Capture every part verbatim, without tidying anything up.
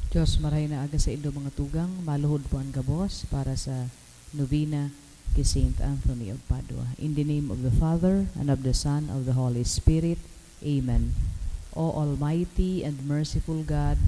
Diyos, maray na aga sa indo mga tugang, maluhod po an gabos para sa novena ki Saint Anthony of Padua. In the name of the Father, and of the Son, of the Holy Spirit. Amen. O Almighty and merciful God,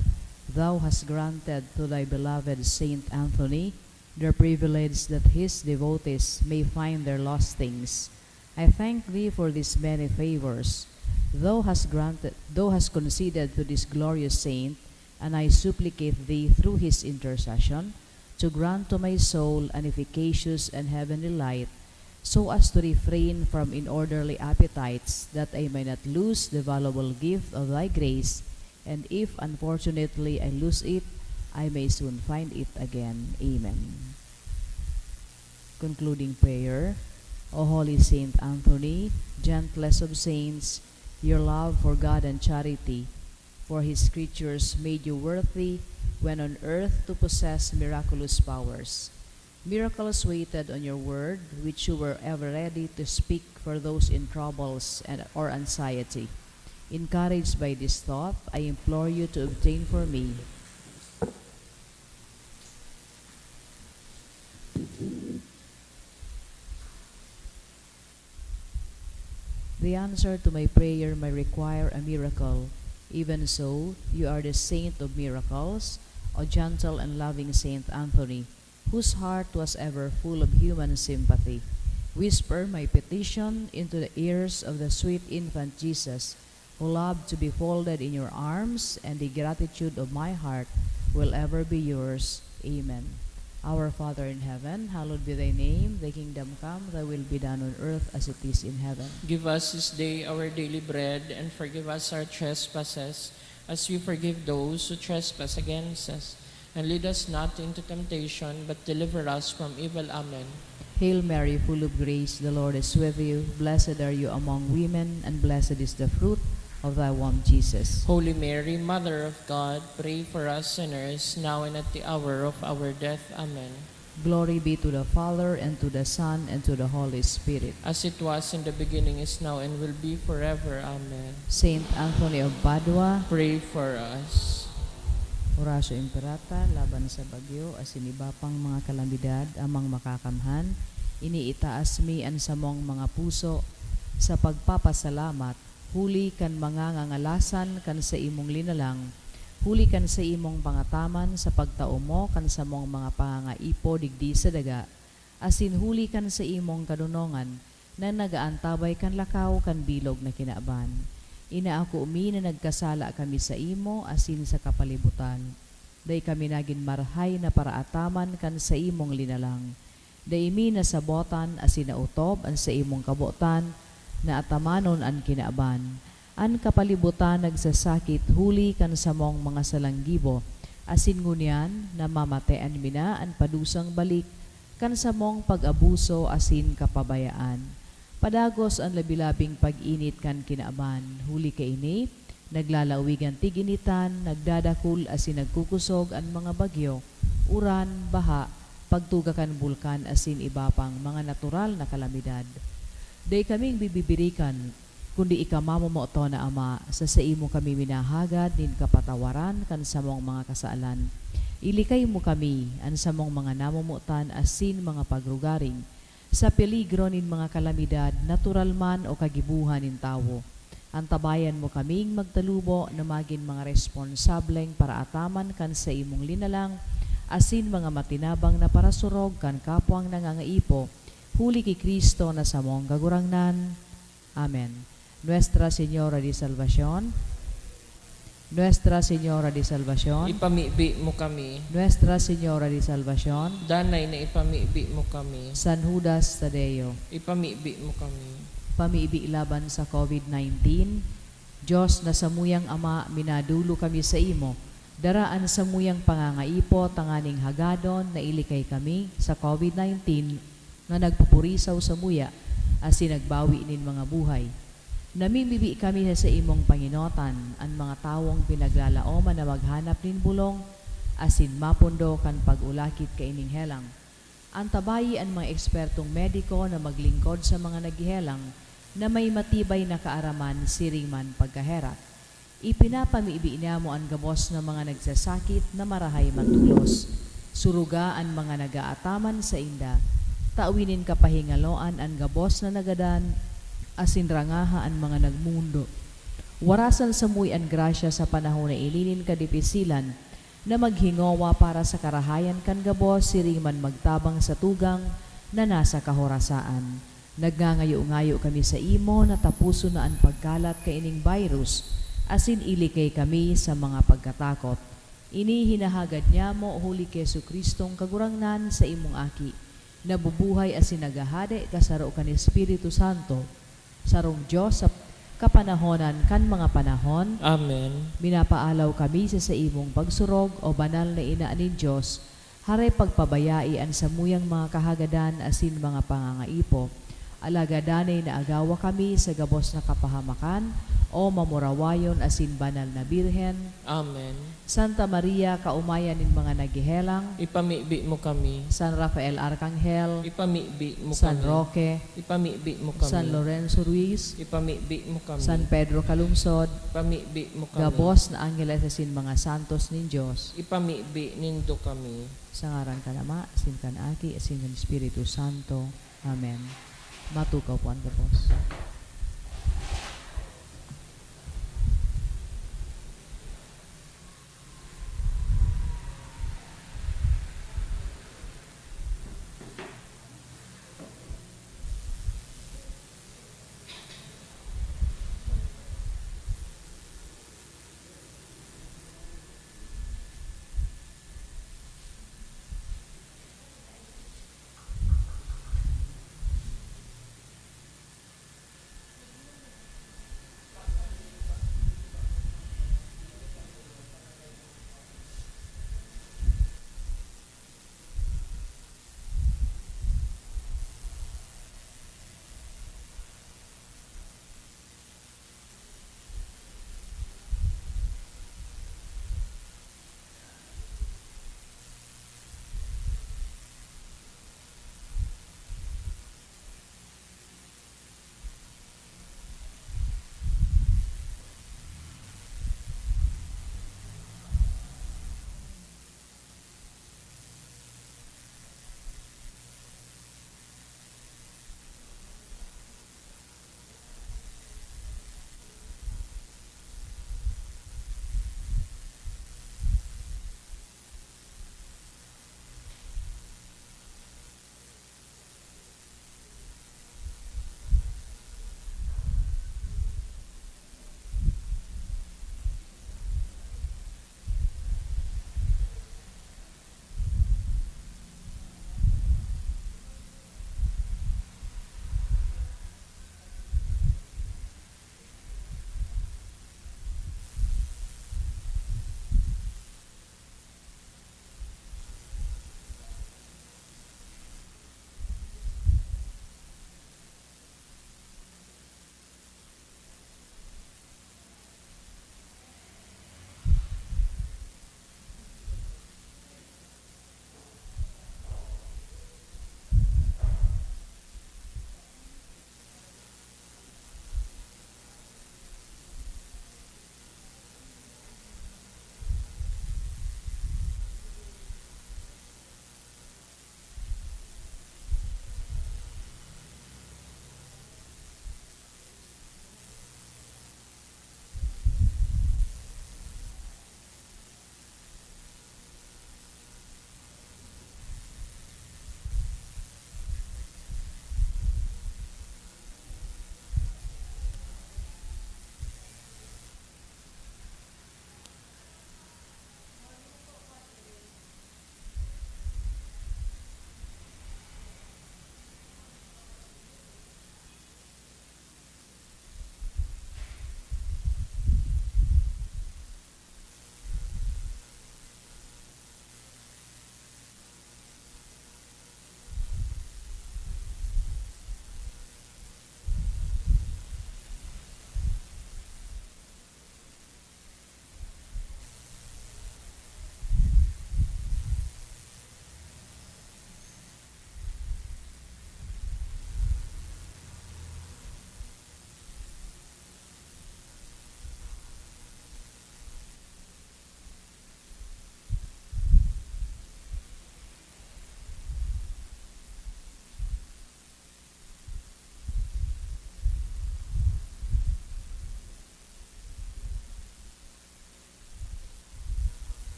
Thou hast granted to Thy beloved Saint Anthony the privilege that his devotees may find their lost things. I thank Thee for these many favors Thou hast granted, Thou hast conceded to this glorious saint, and I supplicate Thee through his intercession to grant to my soul an efficacious and heavenly light, so as to refrain from inorderly appetites, that I may not lose the valuable gift of Thy grace, and if unfortunately I lose it, I may soon find it again. Amen. Concluding prayer. O Holy Saint Anthony, gentlest of saints, your love for God and charity for His creatures made you worthy when on earth to possess miraculous powers. Miracles waited on your word, which you were ever ready to speak for those in troubles and, or anxiety. Encouraged by this thought, I implore you to obtain for me The answer to my prayer may require a miracle. Even so, you are the saint of miracles, O gentle and loving Saint Anthony, whose heart was ever full of human sympathy. Whisper my petition into the ears of the sweet infant Jesus, who loved to be folded in your arms, and the gratitude of my heart will ever be yours. Amen. Our Father in heaven, hallowed be thy name. Thy kingdom come, thy will be done on earth as it is in heaven. Give us this day our daily bread, and forgive us our trespasses, as we forgive those who trespass against us. And lead us not into temptation, but deliver us from evil. Amen. Hail Mary, full of grace, the Lord is with you. Blessed are you among women, and blessed is the fruit of thy womb, Jesus. Holy Mary, Mother of God, pray for us sinners, now and at the hour of our death. Amen. Glory be to the Father, and to the Son, and to the Holy Spirit. As it was in the beginning, is now, and will be forever. Amen. Saint Anthony of Padua, pray for us. Oratio Imperata laban sa bagyo asin iba pang mga kalamidad amang makakamhan, iniitaas mi an samong mga puso sa pagpapasalamat huli kan mga ngangalasan kan saimong linalang, huli kan saimong pangataman sa pagtao mo kan samong mga pangangaipo digdi sa daga, asin huli kan saimong kadonongan na nag-aantabay kan lakaw kan bilog na kinaban. Inaako mi na nagkasala kami saimo asin sa kapalibutan. Dai kami nagin marahay na paraataman kan saimong linalang. Dai mi nasabotan asin naotob an saimong kabotan na atamanon an kinaban. An kapalibutan nagsasakit huli kan samong mga salang gibo, asin ngunyan namamatean mi na an padusang balik kan samong pag-abuso asin kapabayaan. Padagos an labi-labing pag-init kan kinaban. Huli kaini, naglalawig an tig-initan, nagdadakul asin nagkukusog an mga bagyo, uran, baha, pagtuga kan bulkan asin iba pang mga natural na kalamidad. Dai kaming bibibirikan, kundi ika mamomoton na Ama, sa saimo kami minahagad nin kapatawaran kan samong mga kasalan. Ilikay mo kami, an samong mga namomotan asin mga pagrugaring, sa peligro nin mga kalamidad, natural man o kagibohan nin tawo. Antabayan mo kaming magtalubo na magin mga responsableng paraataman kan saimong linalang asin mga matinabang na parasurog kan kapwang nangangaipo, huli ki Cristo na samong Kagurangnan. Amen. Nuestra Señora de Salvacion. Nuestra Señora de Salvacion. Ipamibi mo kami. Nuestra Señora de Salvacion. Danay na ipamibi mo kami. San Judas Tadeo. Ipamibi mo kami. Pamibi laban sa COVID nineteen. Dios na samuyang Ama, minadulo kami saimo. Dara an samuyang pangangaipo tanganing hagadon na ilikay kami sa COVID nineteen na nagpupurisaw samuya asin nagbawi nin mga buhay. Namimibi kami sa saimong pangenotan an mga tawong pinaglalaoman na maghanap nin bolong asin mapundo kan pag-ulakit kaining helang. Antabayi an mga ekspertong mediko na maglingkod sa mga naghehelang na may matibay na kaaraman siring man pagkaherak. Ipinapamibi niamo an gabos na mga nagsasakit na marahay matolos. Suruga an mga nagaataman sainda. Tawi nin kapahingaloan an gabos na nagadan, asin rangaha an mga nagmundo. Warasan samuya an grasya sa panahon na ini nin kadipisilan, na maghingowa para sa karahayan kan gabos siring man magtabang sa tugang na nasa kahorasaan. Nagngangayo-ngayo kami saimo na taposon na an pagkalat kaining virus, asin ilikay kami sa mga pagkatakot. Ini hinahagad niamo huli ki Jesu-Cristong Kagurangnan, saimong Aki, nabubuhay asin naghahade kasaro kan Espiritu Santo, sarong Dios sa kapanahonan kan mga panahon. Amen. Minapaalaw kami sa saimong pagsurog, O Banal na Ina nin Dios, hare pagpabayai an samuyang mga kahagadan asin mga pangangaipo. Alagad danay na agawa kami sa gabos na kapahamakan, O mamurawayon asin banal na Birhen. Amen. Santa Maria, kaomayan nin mga naghehelang. Ipamibi mo kami. San Rafael Arkanghel. Ipamibi mo San kami. Roque. Ipamibi mo kami. San Lorenzo Ruiz. Ipamibi mo kami. San Pedro Calungsod. Ipamibi mo kami. Gabos na angheles asin mga santos nin Dios. Ipamibi nindo kami. Sa ngaran kan Ama, asin kan Aki, asin kan Espiritu Santo. Amen. Matukaw po an gabos.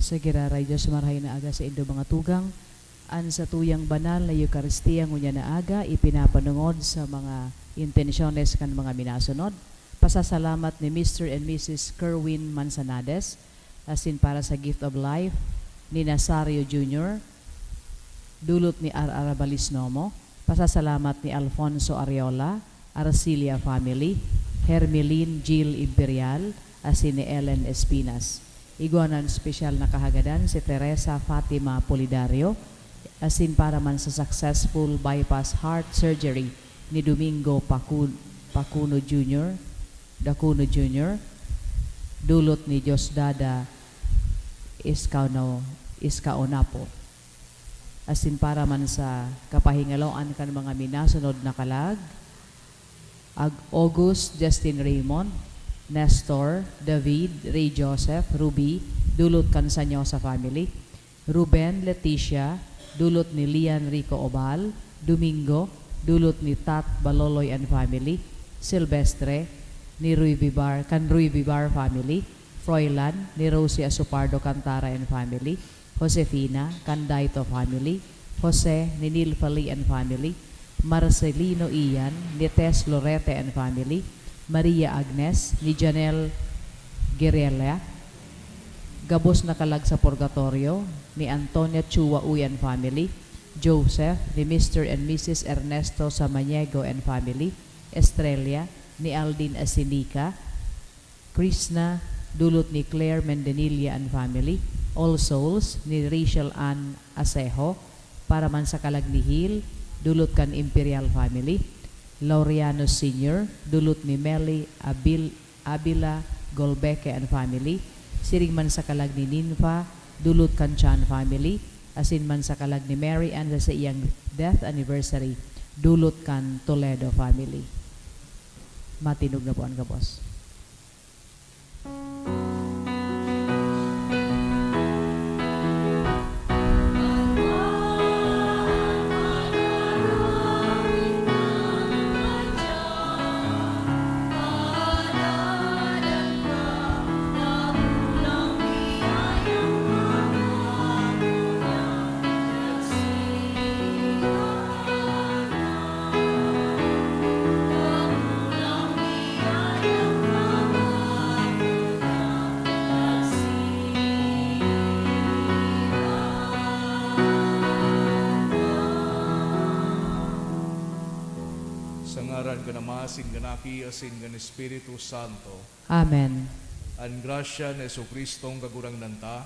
Sa giraray Dios, marahay na aga saindo mga tugang. An satuyang banal na Eukaristia ngunyan na aga ipinapanongod sa mga intensyones kan mga minasunod. Pasasalamat ni Mister and Missus Kerwin Manzanades, asin para sa gift of life ni Nazario Junior, dulot ni R R Balisnomo. Pasasalamat ni Alfonso Ariola, Arcilia family, Hermelin Jill Imperial, asin ni Ellen Espinas. Igwa na an espesyal na kahagadan si Teresa Fatima Pulidario, asin para man sa successful bypass heart surgery ni Domingo Pacu-, Pacuno Junior, Dacuno Junior, dulot ni Diosdada Escano-, Escaonapo. Asin para man sa kapahingaloan kan mga minasunod na kalag, Ag-, August Justin Raymond, Nestor, David, Ray Joseph, Ruby, dulot kan Sanyosa family, Ruben, Leticia, dulot ni Lian Rico Obal, Domingo, dulot ni Tat Baloloy and family, Silvestre, ni Rui Vivar, kan Rui Vivar family, Froilan, ni Rosie Asopardo Cantara and family, Josefina, kan Daito family, Jose, ni Nilfa Lee and family, Marcelino Ian, ni Tess Lorete and family, Maria Agnes, ni Janelle Guerrela, gabos na kalag sa purgatorio, ni Antonia Chua Uy and family, Joseph, ni Mister and Missus Ernesto Samaniego and family, Estrella, ni Aldin Asinica, Krishna, dulot ni Claire Mendenilla and family, All Souls, ni Rachel Ann Asejo, para man sa kalag ni Hil, dulot kan Imperial family, Laureano Senior, dulot ni Melly Abil-, Abila Golbeque and family, siring man sa kalag ni Ninfa, dulot kan Chan family, asin man sa kalag ni Mary Ann sa saiyang death anniversary, dulot kan Toledo family. Matinog na po an gabos. Sa ngaran kan Ama, asin kan Aki, asin kan Espiritu Santo. Amen. An grasya ni Jesu-Cristong Kagurangnan ta,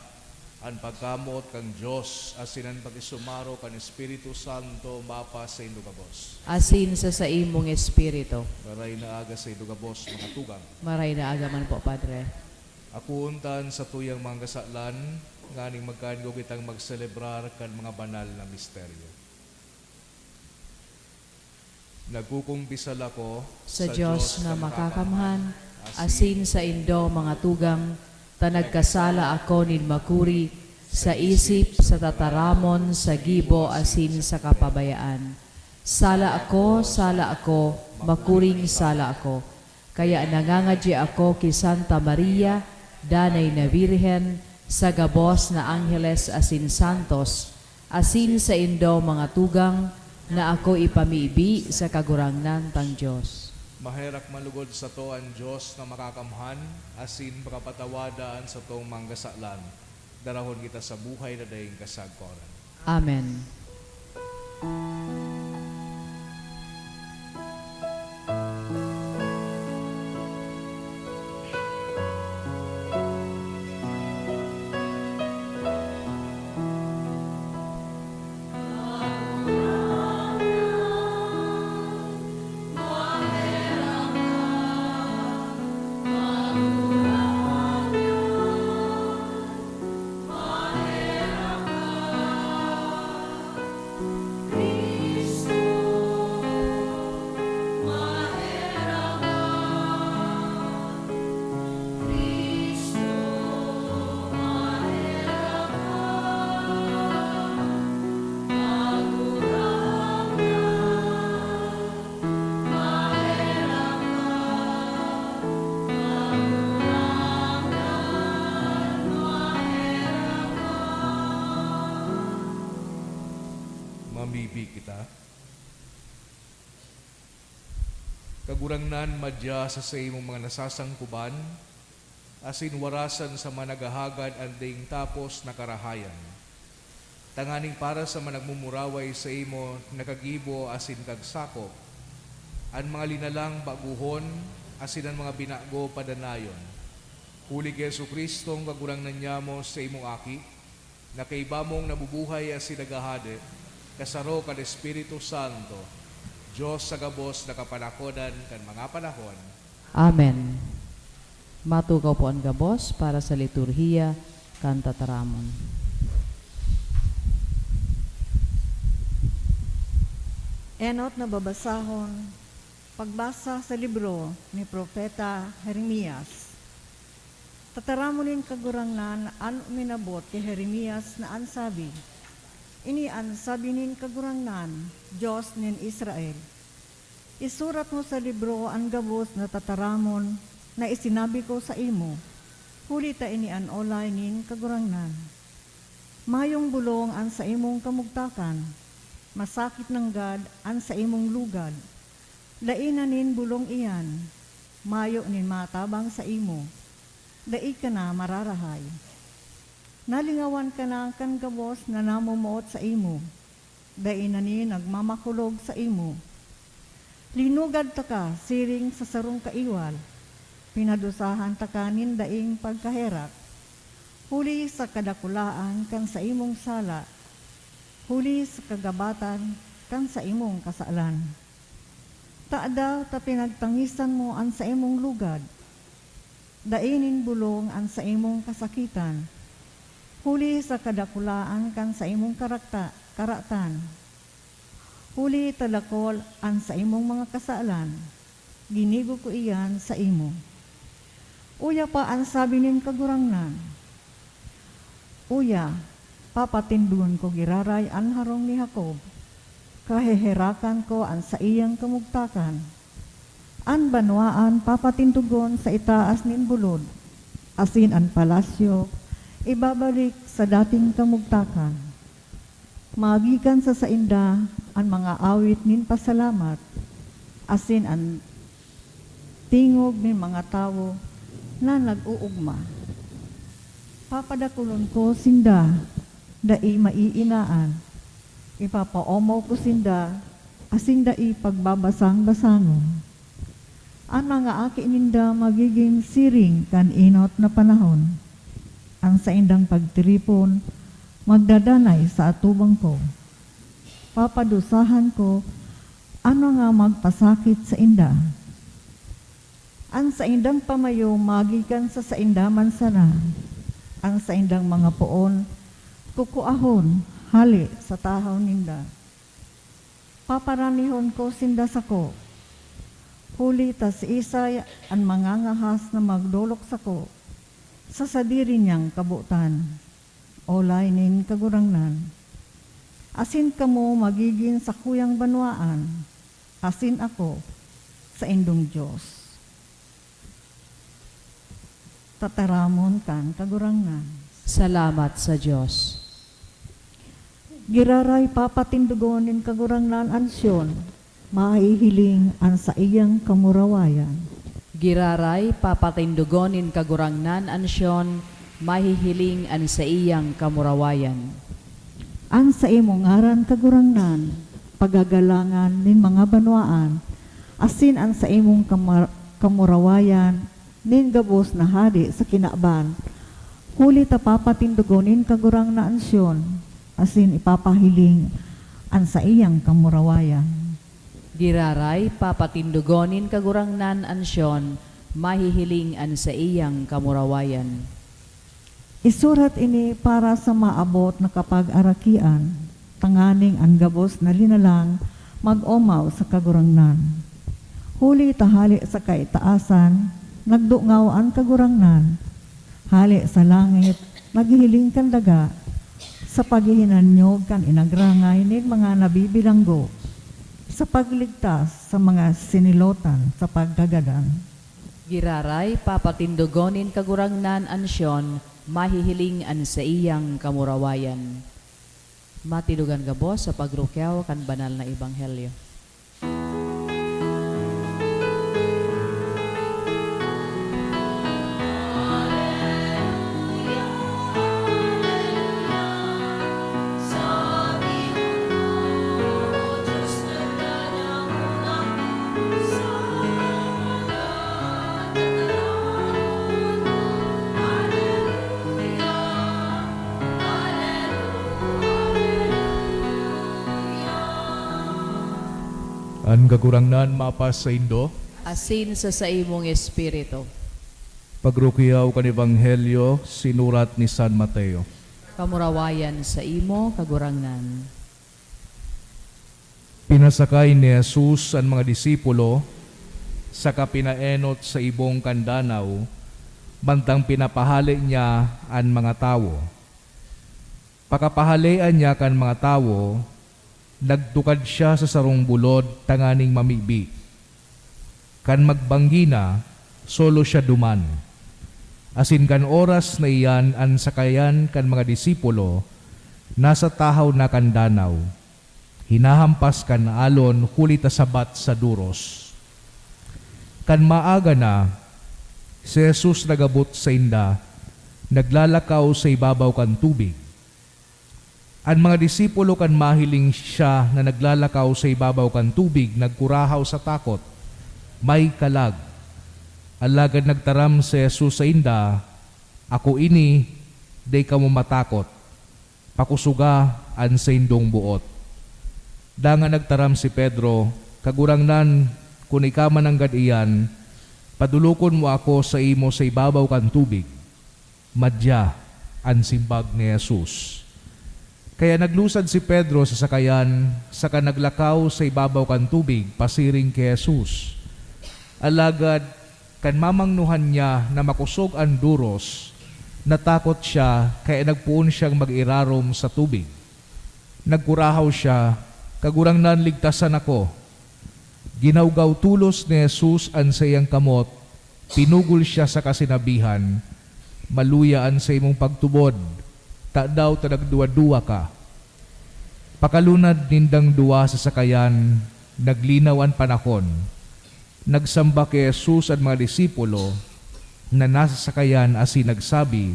an pagkamoot kan Dios, asin an pakisumaro kan Espiritu Santo mapasaindo gabos. Asin sa saimong espiritu. Maray na aga saindo gabos, mga tugang. Maray na aga man po, Padre. Akoon ta an satuyang mga kasalan, nganing magkaigwa kitang magselebrar kan mga banal na misteryo. Nagkukumpisal ako sa Dios na makakamhan, asin saindo, mga tugang, ta nagkasala ako nin makuri, sa isip, sa tataramon, sa gibo, asin sa kapabayaan. Sala ako, sala ako, makuring sala ako. Kaya nangangadya ako ki Santa Maria, Danay na Birhen, sa gabos na angheles asin santos, asin saindo, mga tugang, na ako ipamibi sa Kagurangnan tang Dios. Maherak man lugod sato an Dios na makakamhan, asin pakapatawada an satong mga kasalan. Darahon kita sa buhay na daing kasagkoran. Amen. Bibi kita. Kagurangnan, madya sa saimong mga nasasangkuban, asin warasan sa mga naghahagad an daing tapos na karahayan. Tanganing para sa mga nagmumuraway saimo, nakagibo asin kagsakop, an mga linalang baguhon asin an mga binago padanayon. Huli ki Jesu-Cristong Kagurangnan nyamo, saimong Aki, na kaiba mong nabubuhay asin naghahade, kasaro kan Espiritu Santo, Dios sa gabos na kapanakodan kan mga panahon. Amen. Matukaw po an gabos para sa liturhiya kan tataramon. Enot na babasahon, pagbasa sa libro ni Propeta Jeremias. Tataramon nin Kagurangnan an uminabot ki Jeremias na an sabi, "Ini an sabi nin Kagurangnan, Dios nin Israel: Isurat mo sa libro an gabos na tataramon na isinabi ko saimo, huli ta ini an olay nin Kagurangnan. Mayong bulong an saimong kamugtakan, masakit nanggad an saimong lugad. Dai na nin bulong iyan, mayo nin matabang saimo, dai ka na mararahay. Nalingawan ka na kan gabos na namomoot saimo, dai na nin nagmamakulog saimo. Linugad taka siring sa sarong kaiwal, pinadusahan taka nin daing pagkaherak, huli sa kadakulaan kan saimong sala, huli sa kagabatan kan saimong kasalan. Tadaw ta pinagtangisan mo an saimong lugad? Dai nin bulong an saimong kasakitan, huli sa kadakulaan kan saimong karakta-, karatan. Huli ta dakul an saimong mga kasalan, ginibo ko iyan saimo. Uya pa an sabi nin Kagurangnan, "Uya, papatindogon ko giraray an harong ni Jacob, kaheherakan ko an saiyang kamugtakan. An banwaan papatindogon sa itaas nin bulod, asin an palasyo ibabalik sa dating kamugtakan. Magikan sa sainda an mga awit nin pasalamat, asin an tingog nin mga tawo na nag-oogma. Papadakulon ko sinda, dai maiinaan. Ipapaomaw ko sinda, asin dai pagbabasang-basangon. An mga aki ninda magigin siring kan enot na panahon. An saindang pagtiripon magdadanay sa atubang ko. Papadusahan ko an mga magpasakit sainda. An saindang pamayo magikan sa sainda man sana, an saindang mga poon kukuahon hale sa tahaw ninda. Paparanihon ko sinda sako, huli ta siisay an mangangahas na magdolok sako sa sadiri niyang kabotan?" Olay nin Kagurangnan. Asin kamo magigin sakuyang banwaan, asin ako, saindong Dios. Tataramon kan Kagurangnan. Salamat sa Dios. Giraray papatindogon nin Kagurangnan an Sion, mahihiling an saiyang kamurawayan. Giraray papatindogon nin Kagurangnan an Sion, mahihiling an saiyang kamurawayan. An saimong ngaran, Kagurangnan, pagagalangan nin mga banwaan, asin an saimong kamar-, kamurawayan nin gabos na hade sa kinaban. Huli ta papatindogon nin Kagurangnan an Sion, asin ipapahiling an saiyang kamurawayan. Giraray papatindogon nin Kagurangnan an Sion, mahihiling an saiyang kamurawayan. Isurat ini para sa maabot na kapagarakian, tanganing an gabos na linalang mag-omaw sa Kagurangnan. Huli ta hale sa kaitaasan nagdungaw an Kagurangnan, hale sa langit naghihiling kan daga, sa paghihinanyog kan inagrangay nin mga nabibilanggo, sa pagligtas sa mga sinilotan sa pagkagadan. Giraray papatindogon nin Kagurangnan an Sion, mahihiling an saiyang kamurawayan. Matidugan gabos sa pagrukyaw kan banal na ebanghelyo. An Kagurangnan mapas saindo. Asin sa saimong espiritu. Pagrukyaw kan Ebanghelyo sinurat ni San Mateo. Kamurawayan saimo, Kagurangnan. Pinasakay ni Jesus an mga disipulo saka pinaenot sa ibong kan danaw, mantang pinapahale niya an mga tawo. Pakapahalean niya kan mga tawo, nagtukad siya sa sarong bulod tanganing mamibi. Kan magbanggi na, solo siya duman. Asin kan oras na iyan, an sakayan kan mga disipulo nasa tahaw na kan danaw, hinahampas kan alon huli ta sabat sa doros. Kan maaga na, si Jesus nag-abot sainda, naglalakaw sa ibabaw kan tubig. An mga disipulo, kan mahiling siya na naglalakaw sa ibabaw kan tubig, nagkurahaw sa takot. May kalag. Alagad nagtaram si Jesus sainda, "Ako ini, dai kamo matakot. Pakusoga an saindong boot." Dangan nagtaram si Pedro, "Kagurangnan, kun ika man nanggad iyan, padolokon mo ako sa imo sa ibabaw kan tubig." "Madya," an simbag ni Jesus. Kaya naglusad si Pedro sa sakayan saka naglakaw sa ibabaw kan tubig pasiring ki Jesus. Alagad kan mamangnohan niya na makosog an doros, natakot siya kaya nagpoon siyang mag-irarom sa tubig. Nagkurahaw siya, "Kagurangnan, ligtasan ako!" Ginawgaw tolos ni Jesus an saiyang kamot, pinugol siya saka sinabihan, "Maluya an saimong pagtubod, tadaw ta nagduwa-duwa ka?" Pakalunad nindang duwa sa sakayan, naglinaw an panahon. Nagsamba ki Jesus an mga disipulo na nasa sakayan asin nagsabi,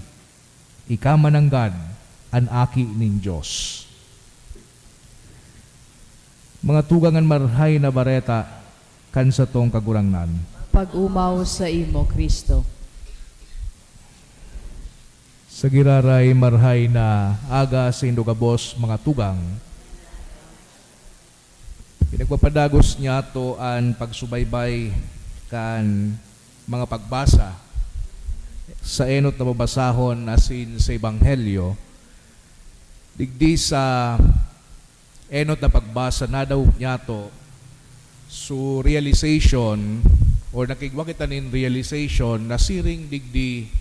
"Ika man nanggad an Aki nin Dios." Mga tugang, an Marahay na Bareta kan satong Kagurangnan. Pag-omaw saimo, Cristo. Sa giraray, marahay na aga saindo gabos, mga tugang. Pinagpapadagos niyato an pagsubaybay kan mga pagbasa sa enot na babasahon asin sa Ebanghelyo. Digdi sa enot na pagbasa, nadangog niyato so realization, or nakigwa kita nin realization na siring digdi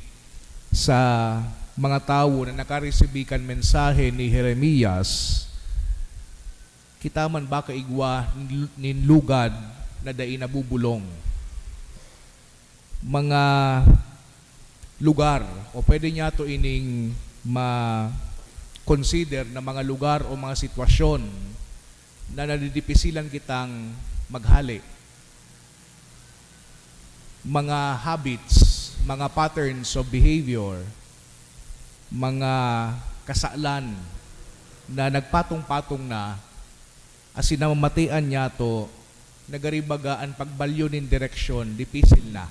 sa mga tawo na nakaresibi kan mensahe ni Jeremias, kita man ba kaigwa nin lugad na dai nabubolong? Mga lugar, o pwede niyato ining ma-consider na mga lugar o mga sitwasyon na nadidipisilan kitang maghale. Mga habits, mga patterns of behavior, mga kasalan na nagpatong-patong na, asin namamatean niyato, nagaribaga an pagbalyo nin direksyon, dipisil na.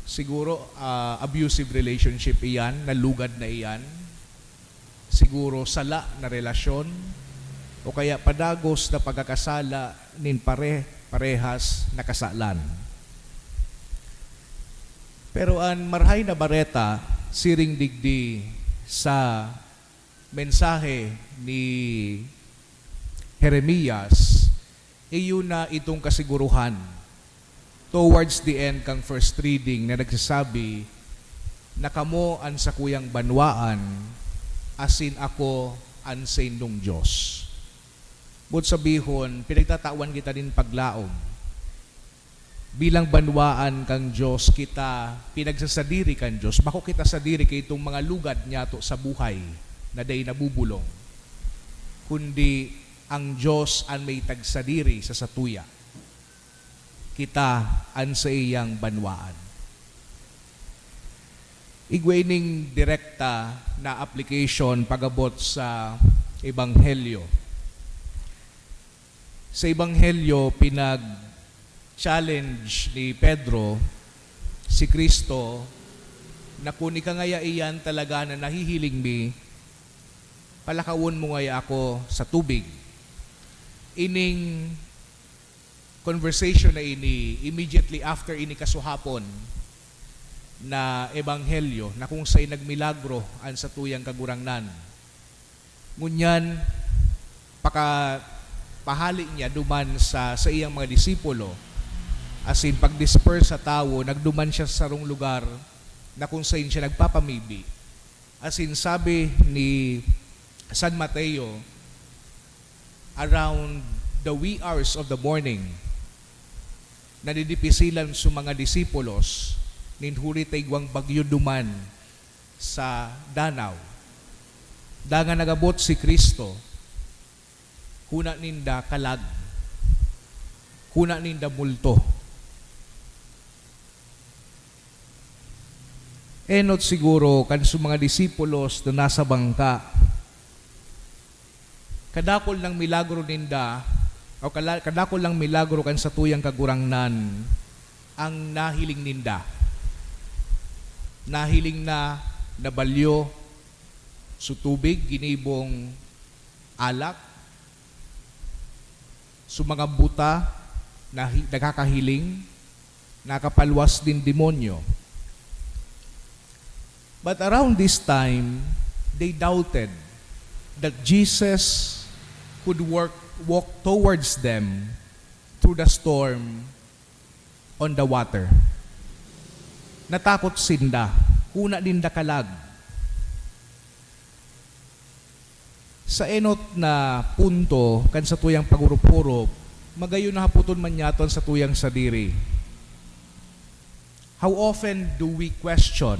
Siguro, ah, abusive relationship iyan, nalugad na iyan. Siguro, sala na relasyon, o kaya padagos na pagkakasala nin pare-, parehas na kasalan. Pero an Marahay na Bareta, siring digdi sa mensahe ni Jeremias, iyo na itong kasiguruhan towards the end kan first reading na nagsasabi na kamo an sakuyang banwaan, asin ako an saindong Dios. Boot sabihon, pinagtatawan kita nin paglaom. Bilang banwaan kan Dios, kita pinagsasadiri kan Dios. Bako kita sadiri kaitong mga lugad niyato sa buhay na dai nabubulong, kundi ang Dios an may tagsadiri sa satuya. Kita an saiyang banwaan. Igwa ining direkta na application pag-abot sa Ebanghelyo. Sa Ebanghelyo, pinag-challenge ni Pedro si Cristo na, "Kun ika ngaya iyan talaga na nahihiling mi, palakawon mo ngaya ako sa tubig." Ining conversation na ini, immediately after ini kasuhapon na ebanghelyo na kung saen nagmilagro an satuyang Kagurangnan. Ngunyan, paka-, pahale niya duman sa saiyang mga disipulo, asin pag-disperse sa tawo, nagduman siya sa sarong lugar na kung saen siya nagpapamibi. Asin sabi ni San Mateo, around the wee hours of the morning, nadidipisilan so mga disipulos nin huli ta igwang bagyo duman sa danaw. Dangan nag-abot si Cristo, huna ninda kalag, huna ninda multo. Enot siguro kan sa mga disipulos na nasa bangka, kadakul nang milagro ninda, o kala-, kadakul nang milagro kan satuyang Kagurangnan ang nahiling ninda. Nahiling na nabalyo so tubig, ginibong alak, so mga buta na hi-, nakakahiling, nakapalwas nin demonyo. But around this time, they doubted that Jesus could work, walk towards them through the storm on the water. Natakot sinda, huna ninda kalag. Sa enot na punto kan satuyang pag-urop-urop, magayon na hapoton man niyato an satuyang sadiri. How often do we question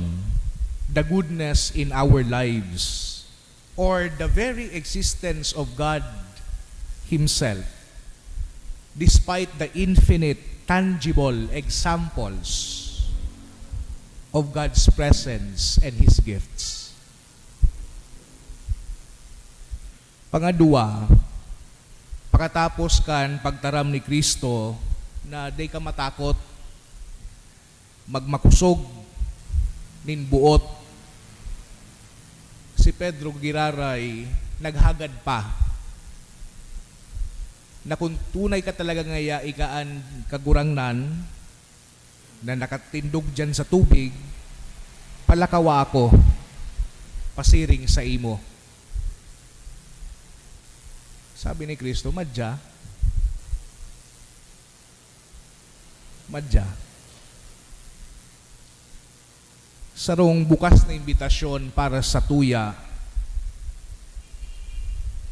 the goodness in our lives or the very existence of God Himself, despite the infinite tangible examples of God's presence and His gifts? Pangadwa, pakatapos kan pagtaram ni Cristo na dai ka matakot, magmakosog nin boot, si Pedro giraray naghagad pa na kun tunay ka talaga ngaya ika an Kagurangnan, na nakatindog diyan sa tubig, palakawa ako pasiring saimo. Sabi ni Cristo, "Madya. Madya." Sarong bukas na imbitasyon para sa tuya,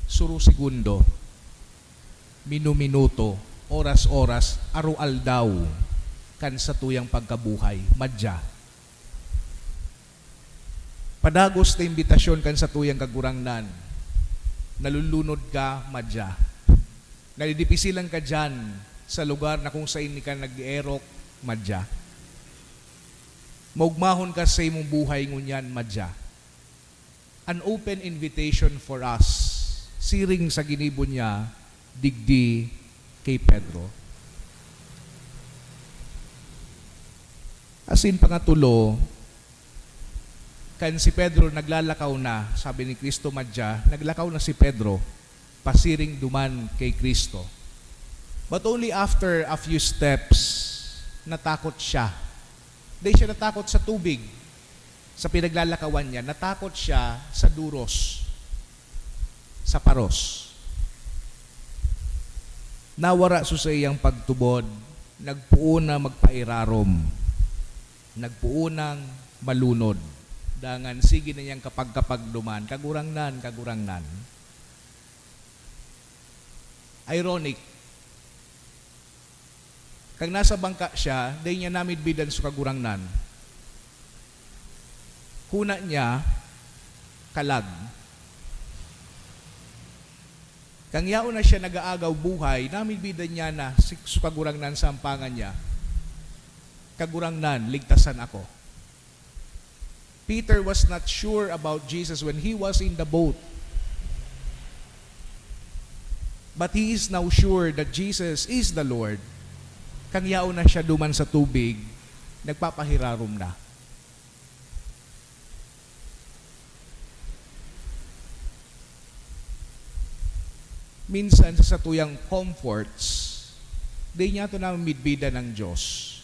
suru-segundo, minuminuto, oras-oras, aroaldaw kan satuyang pagkabuhay. Madya. Padagos na imbitasyon kan satuyang Kagurangnan. Nalulunod ka, madya. Nadidipisilan ka diyan sa lugar na kung saen ika nag-eerok, madya. Maugmahon ka sa imong buhay ngunyan, madya. An open invitation for us, siring sa ginibo niya digdi ki Pedro. Asin pangatulo, kan si Pedro naglalakaw na, sabi ni Cristo, "Madya," naglakaw na si Pedro pasiring duman ki Cristo. But only after a few steps, natakot siya. Dai siya natakot sa tubig, sa pinaglalakawan niya. Natakot siya sa duros, sa paros. Nawara so saiyang pagtubod, nagpoon na magpairarom, nagpoon nang malunod. Dangan sige na niyang kapagkapag duman, "Kagurangnan, Kagurangnan." Ironic, Kan nasa bangka siya, dai niya namidbidan so Kagurangnan. Hona niya, kalag. Kan yaon na siya nag-aagaw buhay, namidbidan niya na si, so Kagurangnan sa ampangan niya, "Kagurangnan, ligtasan ako." Peter was not sure about Jesus when he was in the boat. But he is now sure that Jesus is the Lord. Kan yaon na siya duman sa tubig, nagpapahirarom na. Minsan sa satuyang comforts, di niya to namidbidan ang Diyos.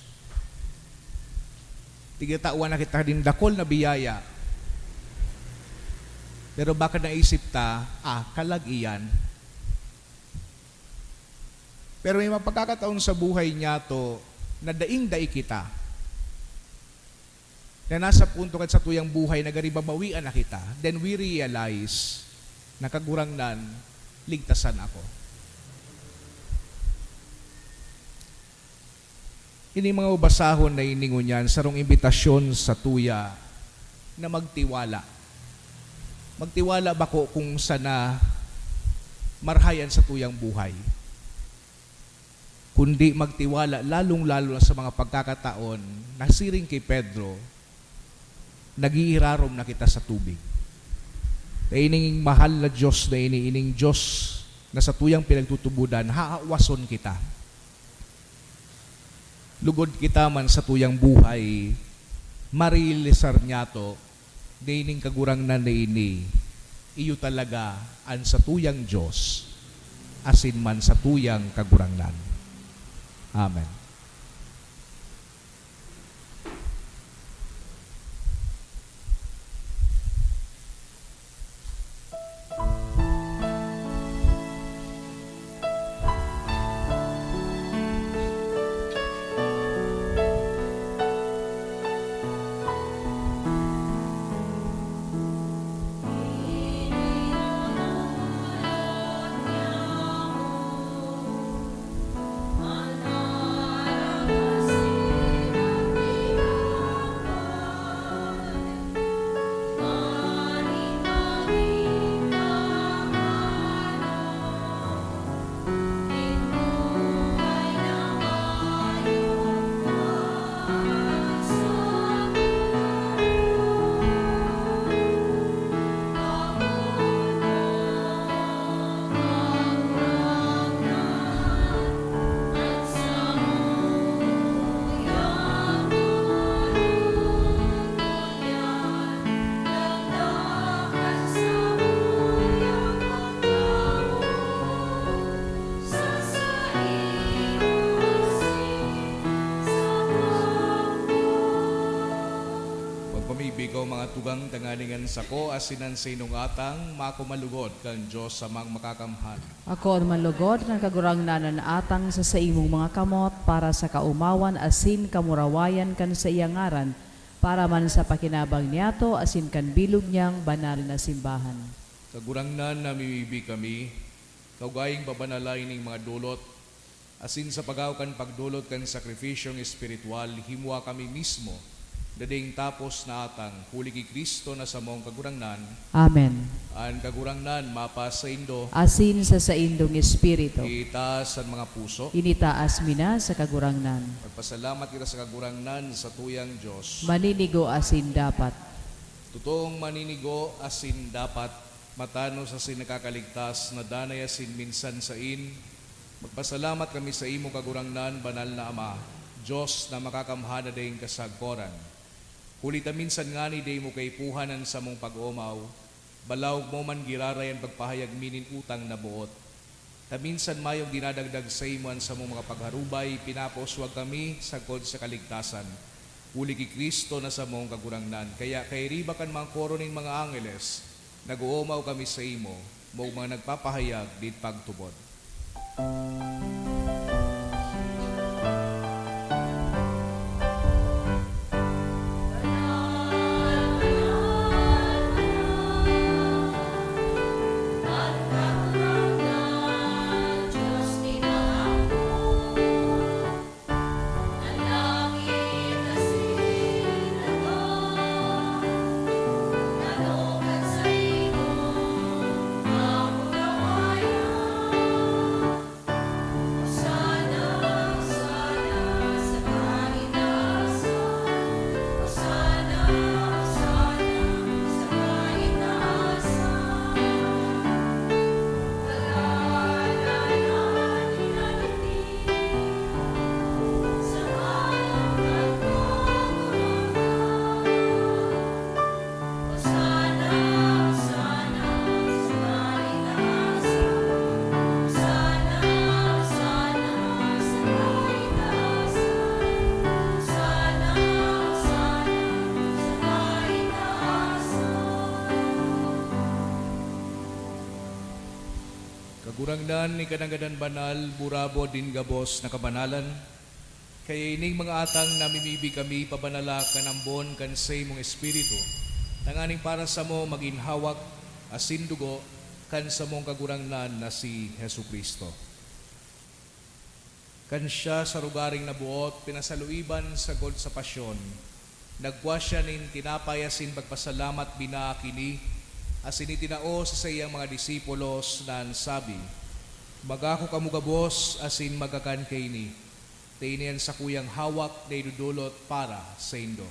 Tigatawan na kita nin dakul na biyaya. Pero baka naisip ta, "Ah, kalag iyan." Pero may mga pagkakataon sa buhay niya to na daing-dai kita. Na nasa punto kan satuyang buhay na gari babawian na kita, then we realize na, "Kagurangnan, ligtasan ako." Ini mga basahon na ini ngunyan, sarong imbitasyon satuya na magtiwala. Magtiwala bako kung sana marahay an satuyang buhay, kundi magtiwala lalong-lalo na sa mga pagkakataon na siring ki Pedro, nag-iirarom na kita sa tubig. Na ining mahal na Diyos na ini, ining Diyos na satuyang pinagtutubodan, haawason kita. Lugod kita man satuyang buhay, marilisar niyato, Dining Kagurangnan na ini, iyo talaga an satuyang Dios, asin man satuyang Kagurangnan. Amen. Magpamibi ko, mga tugang, tanganing an sako asin an saindong atang makumalugod kan Dios Amang Makakamhan. Akoon man lugod kan Kagurangnan an atang sa saimong mga kamot para sa kaomawan asin kamurawayan kan saiyang ngaran, para man sa pakinabang niyato asin kan bilog niyang banal na simbahan. Kagurangnan, namimibi kami, kaugaling babanala ining mga dolot, asin sa pagaw kan pagdolot kan sakripisyong espiritual, himoa kami mismo na daing tapos na atang, huli ki Cristo na samong Kagurangnan. Amen. An Kagurangnan mapasaindo. Asin sa saindong espiritu. Itaas an mga puso. Initaas mi na sa Kagurangnan. Magpasalamat kita sa Kagurangnan, satuyang Dios. Maninigo asin dapat. Totoong maninigo asin dapat, matanos asin nakakaligtas, na danay asin minsan sain, magpasalamat kami saimo, Kagurangnan, Banal na Ama, Dios na makakamhan na daing kasagkoran. Huli ta minsan ngani dai mo kaipuhan an samong pag-omaw, balaog mo man giraray an pagpahayag mi nin utang na boot. Ta minsan mayong dinadagdag saimo an samong mga pagharubay, pinapauswag kami sagkod sa kaligtasan, huli ki Cristo na samong Kagurangnan. Kaya kairiba kan mga koro nin mga angeles, nag-oomaw kami saimo, maogmang nagpapahayag nin pagtubod. Kagurangnan, ika nangadan banal, burabod nin gabos na kabanalan. Kaya ining mga atang namimibi kami pabanala kan ambon kan saimong Espiritu, tanganing para samo magin hawak asin dugo kan samong Kagurangnan na si Jesu-Cristo. Kan siya sa rogaring naboot pinasaluiban sagkod sa pasyon, nagkua siya nin tinapay asin pagpasalamat binaak ini, asin itinao sa saiyang mga disipulos na an sabi, "Magako kamo gabos asin magkakan kaini, ta ini an sakuyang hawak na idodolot para saindo."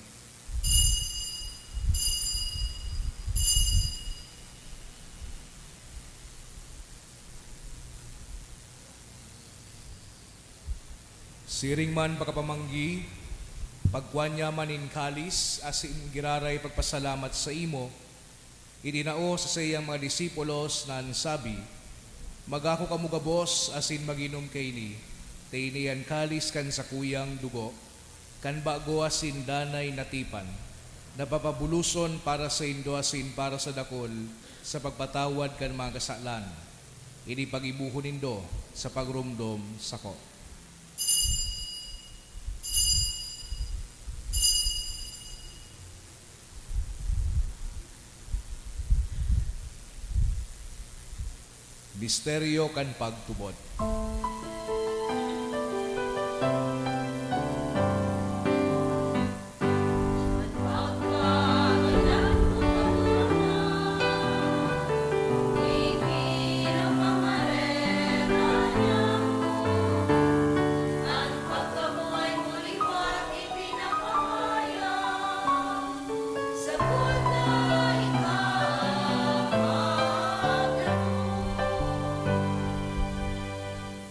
Siring man pakapamanggi, pagkua niya man nin kalis asin giraray pagpasalamat saimo, itinao sa saiyang mga disipulos na an sabi, "Magako kamo gabos asin mag-inom kaini, ta ini an kalis kan sakuyang dugo, kan bago asin danay na tipan, na papabuloson para saindo asin para sa dakul sa pagpatawad kan mga kasalan. Ini paggibohon nindo sa pagromdom sako." Misteryo kan pagtubod.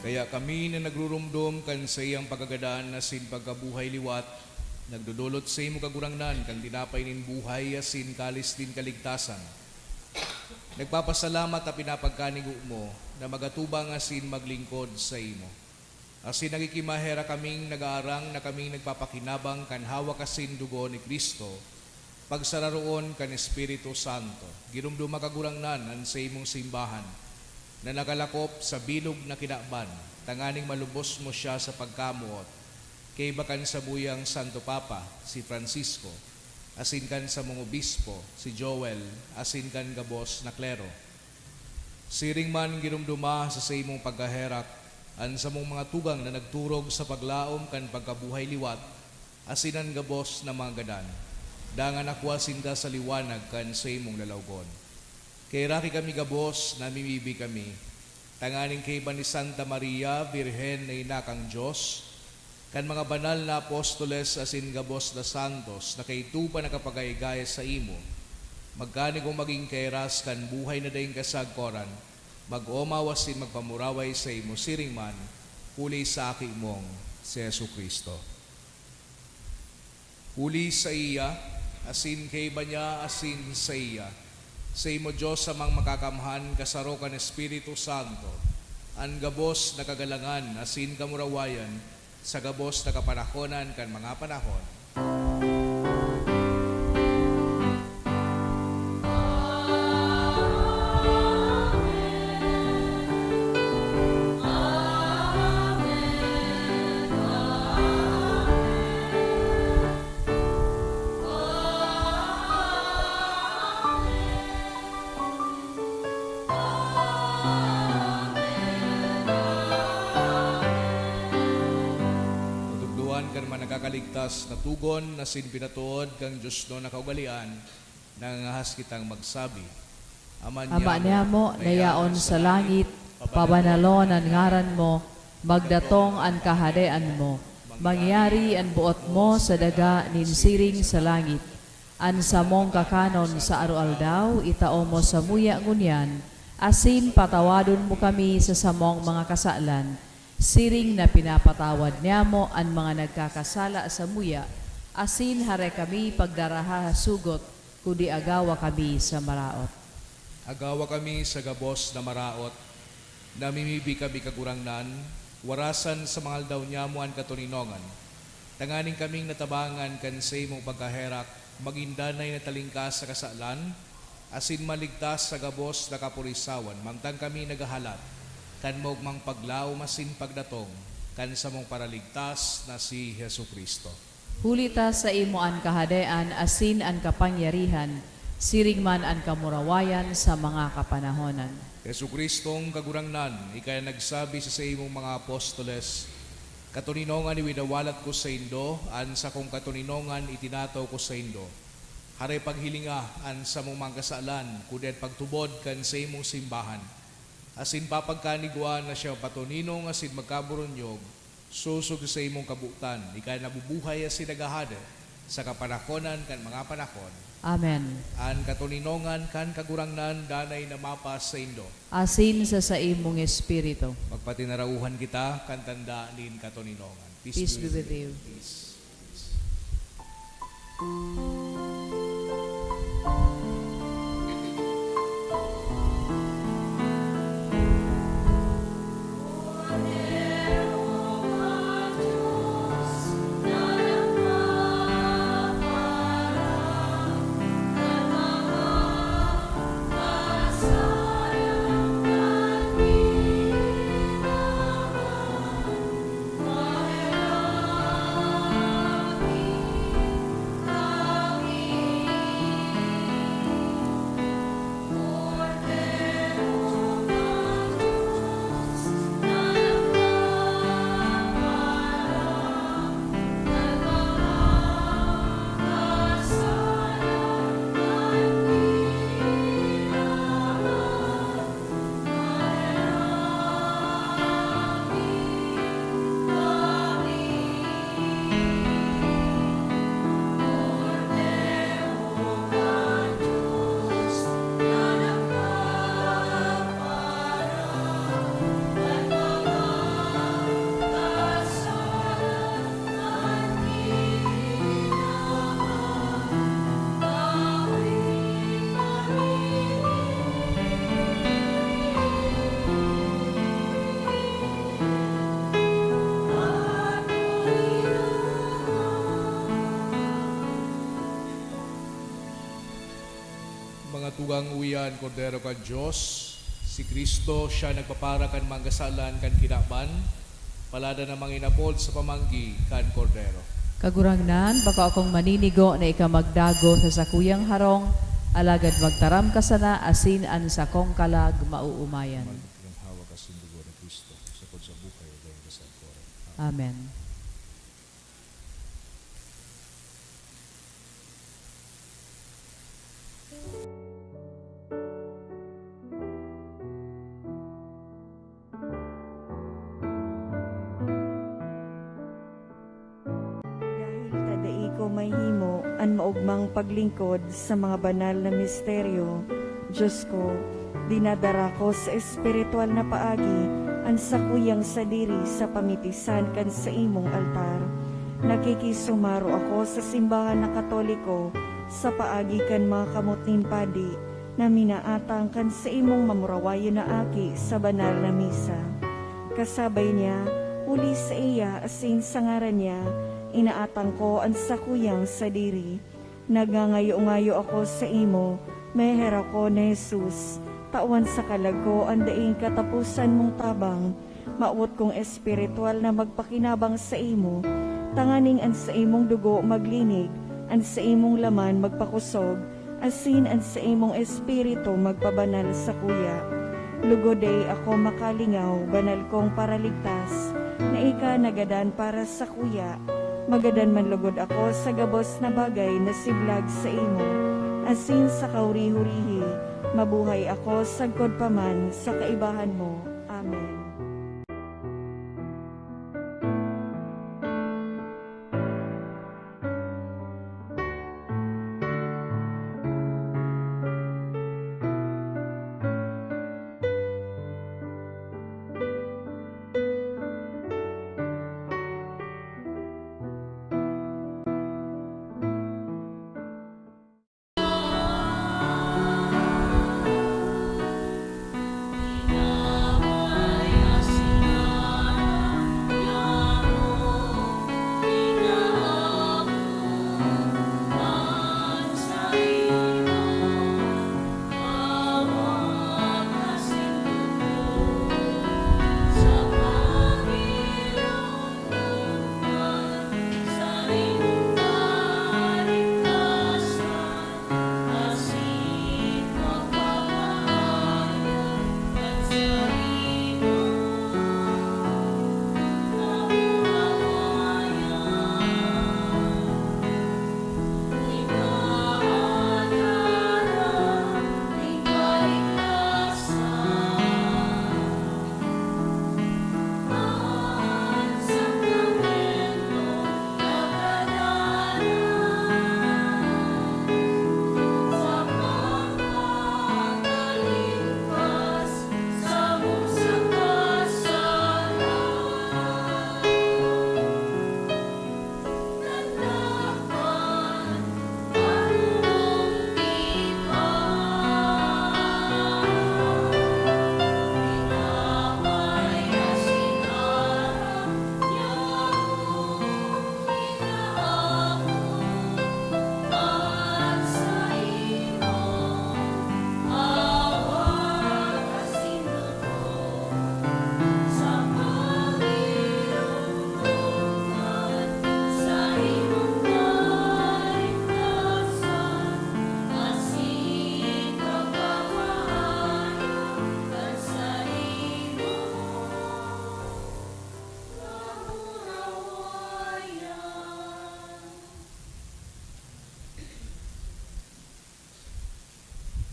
Kaya kami na nagruromdom kan saiyang pagkagadan asin pagkabuhay liwat, nagdodolot saimo, Kagurangnan, kan tinapay nin buhay asin kalis nin kaligtasan. Nagpapasalamat ta pinapagkanigo mo na magatubang asin maglingkod saimo. Asin nagkikimaherak kaming nagaarang na kaming nagpapakinabang kan hawak asin dugo ni Cristo, pagsararoon kan Espiritu Santo. Giromdoma, Kagurangnan, an saimong simbahan na nakalakop sa bilog na kinaban, tanganing malubos mo siya sa pagkamoot, kaiba kan samuyang Santo Papa, si Francisco, asin kan samong obispo, si Joel, asin kan gabos na klero. Siring man giromdoma sa saimong pagkaherak an samong mga tugang na nagturog sa paglaom kan pagkabuhay liwat, asin an gabos na mga gadan. Dangan akua sinda sa liwanag kan saimong lalawgon. Kaheraki kami gabos, namimibi kami, tanganing kaiba ni Santa Maria, Birhen na ina kan Dios, kan mga banal na apostoles asin gabos na santos na kaidto pa nakapagaygay saimo, magkanigong magin kairas kan buhay na daing kasagkoran, mag-omaw asin magpamuraway saimo siring man, huli sa Aki mong si Jesu-Cristo. Huli saiya, asin kaiba niya, asin saiya, saimo, Dios Amang Makakamhan, kasaro kan Espiritu Santo, an gabos na kagalangan asin kamurawayan, sa gabos na kapanahonan kan mga panahon. Tutugdoan kan mga nagkakaligtas na tugon asin pinatood kan diosnon na kaugalean, nangangahas kitang magsabi, Ama Ama niamo, niamo, na yaon sa langit, pabanalon an ngaran mo, magdatong an kahadean mo, mangyari an boot mo sa daga nin siring sa langit. An samong kakanon sa aroaldaw, itao mo samuya ngunyan, asin patawadon mo kami sa samong mga kasalan, siring na pinapatawad niamo an mga nagkakasala samuya, asin hare kami pagdaraha sa sugot, kundi agawa kami sa maraot. Agawa kami sa gabos na maraot, namimibi kami, Kagurangnan, warasan sa mga aldaw niamo an katoninongan, tanganing kaming natabangan kan saimong pagkaherak, magin danay na talingkas sa kasalan, asin maligtas sa gabos na kapurisawan, mantang kami naghahalat kan maogmang paglaom asin pagdatong kan samong Paraligtas na si Jesu-Cristo. Huli ta saimo an kahadean asin an kapangyarihan, siring man an kamurawayan sa mga kapanahonan. Jesu-Cristong Kagurangnan, ika an nagsabi sa saimong mga apostoles, "Katoninongan iwinawalat ko saindo, an sakong katoninongan itinataw ko saindo." Hare paghilinga an samong mga kasalan, kundi an pagtubod kan saimong simbahan. Asin papagkanigwaan na siya patoninong asin magkaburunyog, sosog sa saimong kabotan, ika na nabubuhay asin naghahade sa kapanahonan kan mga panahon. Amen. An katoninongan kan Kagurangnan danay na mapasaindo. Asin sa saimong espiritu. Magpatinarauhan kita kan tanda nin katoninongan. Peace be with you. Peace. Mga tugang, uya an Kordero kan Dios, si Cristo, siya nagpapara kan mga kasalan kan kinaban. Palada na manginapod sa pamanggi kan Kordero. Kagurangnan, bako akong maninigo na ika magdago sa sakuyang harong, alagad magtaram ka sana asin an sakong kalag maoomayan. Magigin hawak asin dugo ni Cristo, sa pagsabuhay o gawin ka sa Amen. Dahil ta dai ko mahimo an maogmang paglingkod sa mga banal na misteryo, Dios ko, dinadara ko sa espiritual na paagi an sakuyang sadiri sa pamitisan kan saimong altar. Nakikisumaro ako sa simbahan na Katoliko sa paagi kan mga kamot nin padi na minaatang kan saimong mamurawayon na aki sa banal na misa. Kasabay niya, huli sa iya asin sa ngaran niya, inaatang ko an sakuyang sadiri. Nagngangayo-ngayo ako saimo, meherak ko na Jesus, tawan sa kalag ko an daing kataposan mong tabang. Mawot kong espiritual na magpakinabang saimo, tanganing an saimong dugo maglinig, an saimong laman magpakosog, asin an saimong espiritu magpabanal sakuya. Lugod dai ako makalingaw, banal kong Paraligtas, na ika nagadan para sakuya. Magadan man lugod ako sa gabos na bagay na siblag saimo, asin sa kahuri-hurihi, mabuhay ako sagkod pa man sa kaibahan mo. Amen.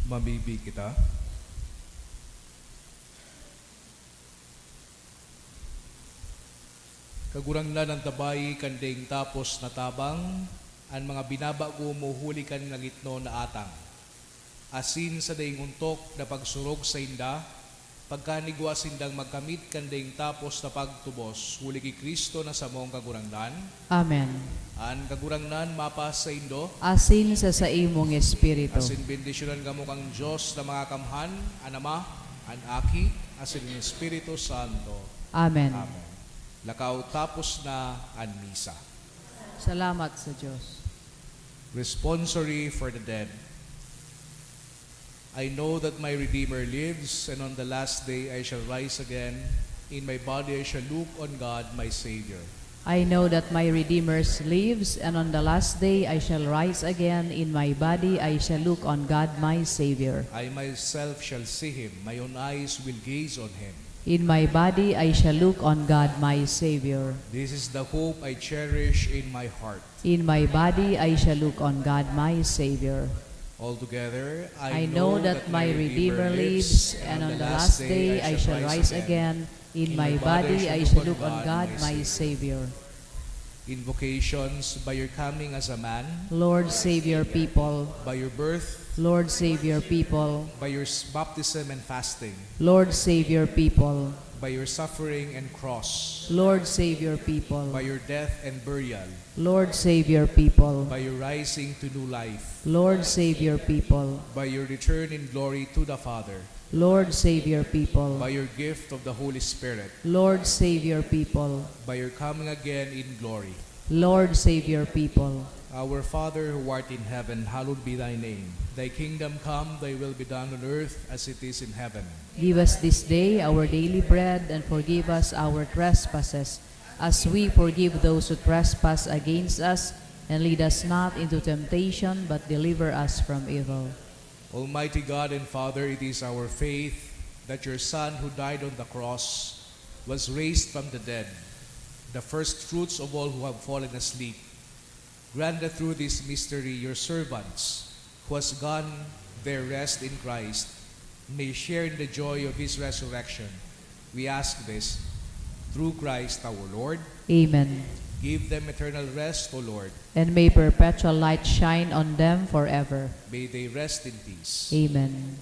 Mabibi kita. Kagurangnan, antabayi kan daing tapos na tabang an mga binabago mo huli kan ngangitnon na atang, asin sa daing ontok na pagsurog sainda, pagkanigwa sindang magkamit kan daing tapos na pagtubos, huli ki Cristo na samong Kagurangnan. Amen. An Kagurangnan mapasaindo. Asin sa saimong espiritu. Asin bendisyonan kamo kan Dios na mga kamhan, an Ama, an Aki, asin an Espiritu Santo. Amen. Amen. Lakaw, tapos na an misa. Salamat sa Dios. Responsory for the dead. I know that my Redeemer lives, and on the last day I shall rise again. In my body I shall look on God, my Savior. I know that my Redeemer lives, and on the last day I shall rise again. In my body I shall look on God, my Savior. I myself shall see him, my own eyes will gaze on him. In my body I shall look on God, my Savior. This is the hope I cherish in my heart. In my body I shall look on God, my Savior. Altogether, I know that my Redeemer lives, and on the last day I shall rise again. In my body I shall look on God, my Savior. Invocations: by your coming as a man. Lord, save your people. By your birth. Lord, save your people. By your s-, baptism and fasting. Lord, save your people. By your suffering and cross. Lord, save your people. By your death and burial. Lord, save your people. By your rising to new life. Lord, save your people. By your return in glory to the Father. Lord, save your people. By your gift of the Holy Spirit. Lord, save your people. By your coming again in glory. Lord, save your people. Our Father who art in heaven, hallowed be thy name. Thy kingdom come, thy will be done on earth as it is in heaven. Give us this day our daily bread, and forgive us our trespasses, as we forgive those who trespass against us, and lead us not into temptation, but deliver us from evil. Almighty God and Father, it is our faith that your Son, who died on the cross, was raised from the dead, the first fruits of all who have fallen asleep. Grant that through this mystery, your servants, who has gone their rest in Christ, may share in the joy of his resurrection. We ask this through Christ our Lord. Amen. Give them eternal rest, O Lord. And may perpetual light shine on them forever. May they rest in peace. Amen.